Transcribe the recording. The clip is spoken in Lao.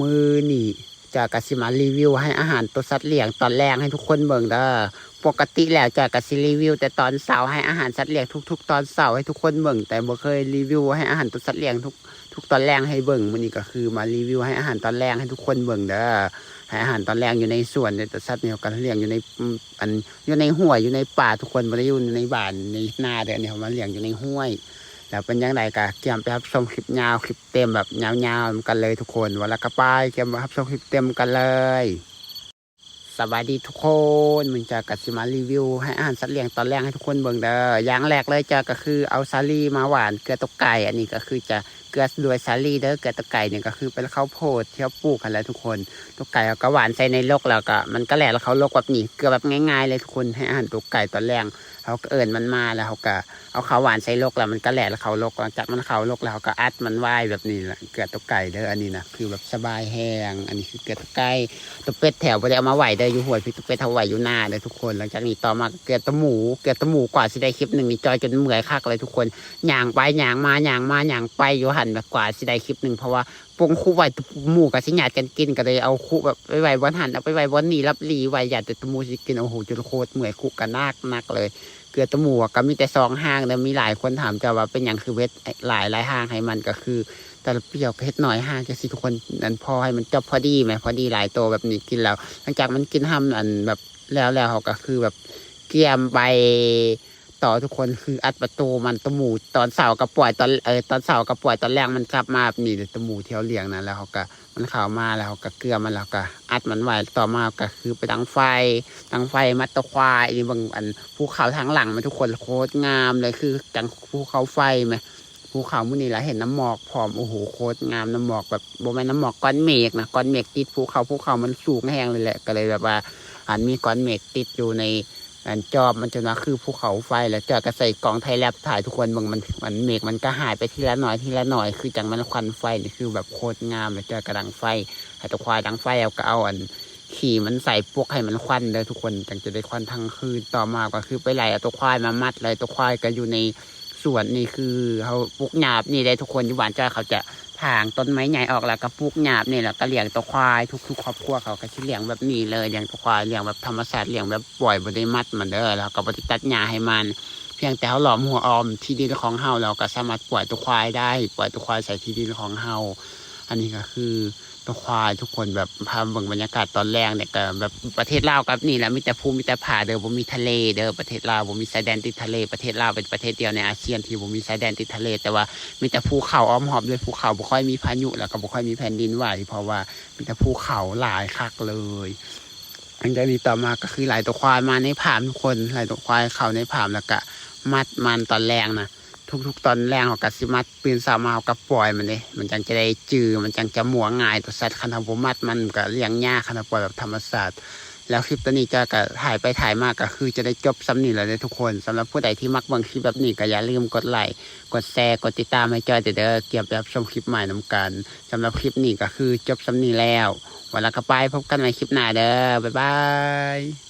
ມື້ນີ້ຈອຍກໍຊິມາຣີວິວໃຫ້ອາຫານໂຕສັດລ້ຽງຕອນແລງໃຫ້ທຸກຄົນເບິ່ງເດີ. ປົກກະຕິແລ້ວຈອຍກໍຊິຣີວິວແຕ່ຕອນເຊົ້າ ໃຫ້ອາຫານສັດລ້ຽງທຸກໆຕອນເຊົ້າໃຫ້ທຸກຄົນເບິ່ງ, ແຕ່ບໍ່ເຄີຍຣີວິວໃຫ້ອາຫານໂຕສັດລ້ຽງທຸກ ທຸກຕອນແລງໃຫ້ເບິ່ງ. ມື້ນີ້ກໍຄືມາຣີວິວໃຫ້ອາຫານຕອນແລງໃຫ້ທຸກຄົນເບິ່ງເດີ. ໃຫ້ອາຫານຕອນແລງຢູ່ໃນສວນເດີ, ແຕ່ສັດນີ້ເຮົາກໍລ້ຽງຢູ່ໃນ ອືມ ອັນ ຢູ່ໃນຫ້ວຍ ຢູ່ໃນປ່າທຸກຄົນ, ບໍ່ໄດ້ຢູ່ໃນບ້ານໃນນາເດີ. ອັນນີ້ເຮົາມາລ້ຽງຢູ່ໃນຫ້ວຍ. ແລ້ວເປັນຈັ່ງໃດກໍກຽມໄປຮັບຊົມຄລິບຍາວ ຄລິບເຕັມແບບຍາວໆນຳກັນເລີຍທຸກຄົນ. ວ່າແລ້ວກໍໄປ ກຽມໄປຮັບຊົມຄລິບເຕັມກັນເລີຍ. ສະບາຍດີທຸກຄົນ, ມື້ນີ້ຈອຍກໍຊິມາຣີວິວໃຫ້ອາຫານສັດລ້ຽງຕອນແລງໃຫ້ທຸກຄົນເບິ່ງເດີ. ຢ່າງແລກເລີຍຈອຍກໍຄືເອົາສາລີມາຫວ່ານເກືອຕົກໄກ່. ອັນນີ້ກໍຄືຈະເກືອດ້ວຍສາລີເດີ. ເກືອຕົກໄກ່ນີ້ກໍຄືເປັນເຂົ້າໂພດທີ່ເຮົາປູກຫັ້ນແຫຼະທຸກຄົນ. ຕົກໄກ່ເຮົາກໍຫວ່ານໃສ່ໃນລົກ ແລ້ວກໍມັນກໍແລ່ນເຂົ້າລົກແບບນີ້, ເກືອແບບງ່າຍໆເລີຍທຸກຄົນ. ໃຫ້ອາຫານຕົກໄກ່ຕອນແລງ ເຮົາກໍເອີ້ນມັນມາ ແລ້ວເຮົາກໍເອົາເຂົ້າຫວ່ານໃສ່ລົກ ແລ້ວມັນກໍແລ່ນເຂົ້າລົກ. ຫຼັງຈາກມັນເຂົ້າລົກແລ້ວ ເຮົາກໍອັດມັນໄວ້ແບບນີ້ແຫຼະ. ເກືອຕົກໄກ່ເດີ. ອັນນີ້ນະ ຄືແບບສະບາຍແຮງ. ອັນນີ້ຄືເກືອຕົກໄກ່. ຕົວເປັດແຖວບໍ່ໄດ້ເອົາມາໄວ້ເດີ ຢູ່ຫ້ວຍພີ້. ຕົວເປັດເຮົາໄວ້ຢູ່ນາເດີທຸກຄົນ. ຫຼັງຈາກນີ້ຕໍ່ມາກໍເກືອຕົວໝູ. ເກືອຕົວໝູ ກວ່າຊິໄດ້ຄລິບໜຶ່ງນີ້ ຈອຍຈົນເມື່ອຍຄັກເລີຍທຸກຄົນ. ຍ່າງໄປຍ່າງມາ ຍ່າງມາຍ່າງໄປຢູ່ຫັ້ນ ແບບກວ່າຊິໄດ້ຄລິບໜຶ່ງ ເພາະວ່າ ປົງຄຸໄວ້ ໝູກໍຊິຍາດກັນກິນ, ກໍເລີຍເອົາຄຸແບບໄປໄວ້ບ່ອນຫັ້ນ ເອົາໄປໄວ້ບ່ອນນີ້ ລັບຫຼີໄວ້ ຢ້ານແຕ່ໂຕໝູຊິກິນ. ໂອ້ໂຫ ຈົນໂຄດເມື່ອຍ, ຄຸກໍໜັກໆເລີຍ. ເກືອໂຕໝູກໍມີແຕ່ສອງຫາງເດີ. ມີຫຼາຍຄົນຖາມເຈົ້າວ່າເປັນຫຍັງຄືເຮັດຫຼາຍໆຫາງໃຫ້ມັນ, ກໍຄືແຕ່ລະປີກໍເຮັດໜ້ອຍຫາງຈັ່ງຊີ້ທຸກຄົນ, ອັນພໍໃຫ້ມັນຈົບພໍດີແໝ່, ພໍດີຫຼາຍໂຕແບບນີ້ກິນແລ້ວ. ຫຼັງຈາກມັນກິນຫ້ຳອັນແບບແລ້ວໆ ເຮົາກໍຄືແບບກຽມໄປ ຕໍ່ທຸກຄົນ. ຄືອັດປະຕູມັນ ໂຕໝູຕອນເຊົ້າກໍປ່ອຍ ຕອນ ເອີ ຕອນເຊົ້າກໍປ່ອຍ ຕອນແລງມັນກັບມາແບບນີ້ເດ້. ໂຕໝູທີ່ເຮົາລ້ຽງນະ ແລ້ວເຮົາກໍ ມັນເຂົ້າມາ ແລ້ວເຮົາກໍເກືອມັນ ແລ້ວກໍອັດມັນໄວ້. ຕໍ່ມາກໍຄືໄປດັງໄຟ ດັງໄຟ ມັດໂຕຄວາຍ. ນີ້ເບິ່ງອັນພູເຂົາທາງຫຼັງແມ່ນທຸກຄົນ ໂຄດງາມເລີຍ ຄືຈັ່ງພູເຂົາໄຟແມ່ນ. ພູເຂົາມື້ນີ້ລະເຫັນນ້ຳໝອກພ້ອມ. ໂອ້ໂຫ ໂຄດງາມ ນ້ຳໝອກແບບ ບໍ່ແມ່ນນ້ຳໝອກກ້ອນເມກນະ ກ້ອນເມກຕິດພູເຂົາ. ພູເຂົາມັນສູງແຮງເລີຍແຫຼະ ກໍເລີຍແບບວ່າ ອັນ ມີກ້ອນເມກຕິດຢູ່ໃນ ອັນ ຈອບມັນ ຈົນວ່າຄືພູເຂົາໄຟ. ແລ້ວຈອຍກໍໃສ່ກ້ອງຖ່າຍແລັບຖ່າຍທຸກຄົນເບິ່ງ ມັນ ມັນ ເມກມັນກໍຫາຍໄປທີລະໜ້ອຍທີລະໜ້ອຍ ຄືຈັ່ງມັນຄວັນໄຟນີ້ ຄືແບບໂຄດງາມ. ແລ້ວຈອຍກໍດັງໄຟ ໃຫ້ຕົວຄວາຍດັງໄຟ ແລ້ວກໍເອົາອັນ ຂີ້ມັນໃສ່ປົກໃຫ້ມັນຄວັນເດີທຸກຄົນ ຈັ່ງຈະໄດ້ຄວັນທັງຄືນ. ຕໍ່ມາກໍຄືໄປໄລ່ເອົາຕົວຄວາຍມາມັດເລີຍ. ຕົວຄວາຍກໍຢູ່ໃນສວນນີ້ ຄືເຮົາປູກຫຍ້າແບບນີ້ເດ້ທຸກຄົນ. ຢູ່ບ້ານຈອຍເຂົາຈະ ຖາງຕົ້ນໄມ້ໃຫຍ່ອອກ ແລ້ວກໍປູກຫຍ້າແບບນີ້ ແລ້ວກໍລ້ຽງຕົວຄວາຍ. ທຸກໆຄອບຄົວເຂົາກໍຊິລ້ຽງແບບນີ້ເລີຍ ລ້ຽງຕົວຄວາຍ ລ້ຽງແບບທຳມະຊາດ ລ້ຽງແບບປ່ອຍ ບໍ່ໄດ້ມັດມັນເດີ. ແລ້ວເຮົາກໍບໍ່ໄດ້ຕັດຫຍ້າໃຫ້ມັນ ພຽງແຕ່ເຮົາລ້ອມຮົ້ວອ້ອມທີ່ດິນຂອງເຮົາ ແລ້ວເຮົາກໍສາມາດປ່ອຍຕົວຄວາຍໄດ້ ປ່ອຍຕົວຄວາຍໃສ່ທີ່ດິນຂອງເຮົາ. ອັນນີ້ກໍຄືຕົວຄວາຍ ທຸກຄົນ ແບບພາເບິ່ງບັນຍາກາດຕອນແລງນີ້ ກໍແບບປະເທດລາວກໍແບບນີ້ແຫຼະ ມີແຕ່ພູມີແຕ່ຜາເດີ ບໍ່ມີທະເລເດີ. ປະເທດລາວບໍ່ມີຊາຍແດນຕິດທະເລ. ປະເທດລາວເປັນປະເທດດຽວໃນອາຊຽນທີ່ບໍ່ມີຊາຍແດນຕິດທະເລ ແຕ່ວ່າ ມີແຕ່ພູເຂົາອ້ອມຮອບເລີຍ ພູເຂົາ ບໍ່ຄ່ອຍມີພາຍຸ ແລ້ວກໍບໍ່ຄ່ອຍມີແຜ່ນດິນໄຫວ ເພາະວ່າມີແຕ່ພູເຂົາຫຼາຍຄັກເລີຍ. ຫຼັງຈາກນີ້ຕໍ່ມາກໍຄືໄລ່ຕົວຄວາຍມາໃນຟາມທຸກຄົນ ໄລ່ຕົວຄວາຍເຂົ້າໃນຟາມ ແລ້ວກໍມັດມັນຕອນແລງນະ ທຸກໆຕອນແລງເຮົາກໍຊິມັດ ຕື່ນເຊົ້າມາເຮົາກໍປ່ອຍມັນເດ້ ມັນຈັ່ງຈະໄດ້ຈື່ ມັນຈັ່ງຈະມົວງ່າຍ. ຕົວສັດຄັນເຮົາບໍ່ມັດມັນ ມັນກໍລ້ຽງຍາກ ຄັນເຮົາປ່ອຍແບບທຳມະຊາດ. ແລ້ວຄລິບໂຕນີ້ຈອຍກໍຖ່າຍໄປຖ່າຍມາ ກໍຄືຈະໄດ້ຈົບສ່ຳນີ້ແລ້ວເດ້ທຸກຄົນ. ສຳລັບຜູ້ໃດທີ່ມັກເບິ່ງຄລິບແບບນີ້ ກໍຢ່າລືມກົດໄລ ກົດແຊ ກົດຕິດຕາມໃຫ້ຈອຍເດີ ກຽມໄປຮັບຊົມຄລິບໃໝ່ນຳກັນ. ສຳລັບຄລິບນີ້ກໍຄືຈົບສ່ຳນີ້ແລ້ວ ວ່າແລ້ວກໍໄປ ພົບກັນໃໝ່ຄລິບໜ້າເດີ ບາຍບາຍ.